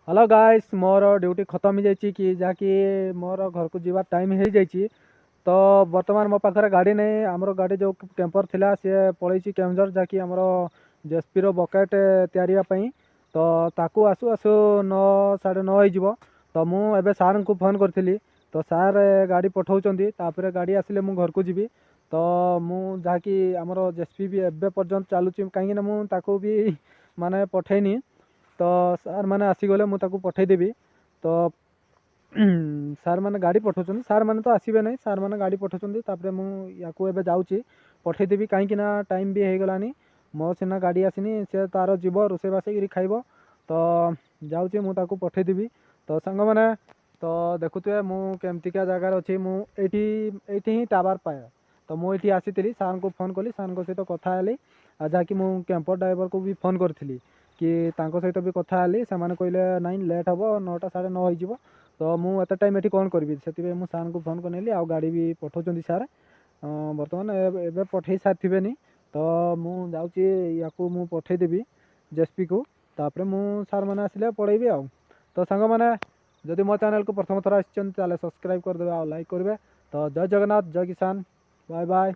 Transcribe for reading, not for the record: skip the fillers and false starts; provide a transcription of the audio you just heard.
Hello guys, ମୋର duty ଖତମ ହେଇଯାଇଛି କି ଯାହାକି ମୋର ଘରକୁ ଯିବା ଟାଇମ୍ ହେଇଯାଇଛି। ତ ବର୍ତ୍ତମାନ ମୋ ପାଖରେ ଗାଡ଼ି ନାହିଁ। ଆମର ଗାଡ଼ି ଯେଉଁ କ୍ୟାମ୍ପର ଥିଲା, ସିଏ ପଳେଇଛି କେଉଁଝର, ଯାହାକି ଆମର ଜେସିବିର ବକେଟ୍ ତିଆରିବା ପାଇଁ। ତ ତାକୁ ଆସୁ ଆସୁ 9, 9:30 ହେଇଯିବ। ତ ମୁଁ ଏବେ ସାର୍ଙ୍କୁ ଫୋନ୍ କରିଥିଲି, ତ ସାର୍ ଗାଡ଼ି ପଠାଉଛନ୍ତି। ତାପରେ ଗାଡ଼ି ଆସିଲେ ମୁଁ ଘରକୁ ଯିବି। ତ ମୁଁ ଯାହାକି ଆମର ଜେସିବି ବି ଏବେ ପର୍ଯ୍ୟନ୍ତ ଚାଲୁଛି, କାହିଁକିନା ମୁଁ ତାକୁ ବି ମାନେ ପଠେଇନି। ତ ସାର୍ ମାନେ ଆସିଗଲେ ମୁଁ ତାକୁ ପଠେଇଦେବି। ତ ସାର୍ ମାନେ ଗାଡ଼ି ପଠାଉଛନ୍ତି। ସାର୍ ମାନେ ତ ଆସିବେ ନାହିଁ, ସାର୍ ମାନେ ଗାଡ଼ି ପଠାଉଛନ୍ତି। ତାପରେ ମୁଁ ୟାକୁ ଏବେ ଯାଉଛି ପଠେଇଦେବି, କାହିଁକି ନା ଟାଇମ୍ ବି ହେଇଗଲାଣି। ମୋ ସିନା ଗାଡ଼ି ଆସିନି, ସେ ତାର ଯିବ, ରୋଷେଇବାସ କରି ଖାଇବ। ତ ଯାଉଛି, ମୁଁ ତାକୁ ପଠେଇଦେବି। ତ ସାଙ୍ଗମାନେ, ତ ଦେଖୁଥିବେ ମୁଁ କେମିତିକା ଜାଗାରେ ଅଛି। ମୁଁ ଏଇଠି ହିଁ ଟାୱାର ପାଏ। ତ ମୁଁ ଏଇଠି ଆସିଥିଲି, ସାର୍ଙ୍କୁ ଫୋନ୍ କଲି, ସାର୍ଙ୍କ ସହିତ କଥା ହେଲି। ଆଉ ଯାହାକି ମୁଁ କ୍ୟାମ୍ପର ଡ୍ରାଇଭରକୁ ବି ଫୋନ୍ କରିଥିଲି କି ତାଙ୍କ ସହିତ ବି କଥା ହେଲି। ସେମାନେ କହିଲେ, ନାଇଁ, ଲେଟ୍ ହେବ, 9ଟା 9:30 ହେଇଯିବ। ତ ମୁଁ ଏତେ ଟାଇମ୍ ଏଠି କ'ଣ କରିବି? ସେଥିପାଇଁ ମୁଁ ସାର୍ଙ୍କୁ ଫୋନ୍ କରିନେଲି। ଆଉ ଗାଡ଼ି ବି ପଠାଉଛନ୍ତି ସାର୍। ବର୍ତ୍ତମାନ ଏବେ ପଠେଇ ସାରିଥିବେନି। ତ ମୁଁ ଯାଉଛି, ୟାକୁ ମୁଁ ପଠେଇଦେବି ଜେସିବିକୁ। ତାପରେ ମୁଁ ସାର୍ ମାନେ ଆସିଲେ ପଳେଇବି। ଆଉ ତ ସାଙ୍ଗମାନେ, ଯଦି ମୋ ଚ୍ୟାନେଲକୁ ପ୍ରଥମ ଥର ଆସିଛନ୍ତି, ତାହେଲେ ସବସ୍କ୍ରାଇବ୍ କରିଦେବେ ଆଉ ଲାଇକ୍ କରିବେ। ତ ଜୟ ଜଗନ୍ନାଥ, ଜୟ କିଷାନ, ବାଏ ବାଏ।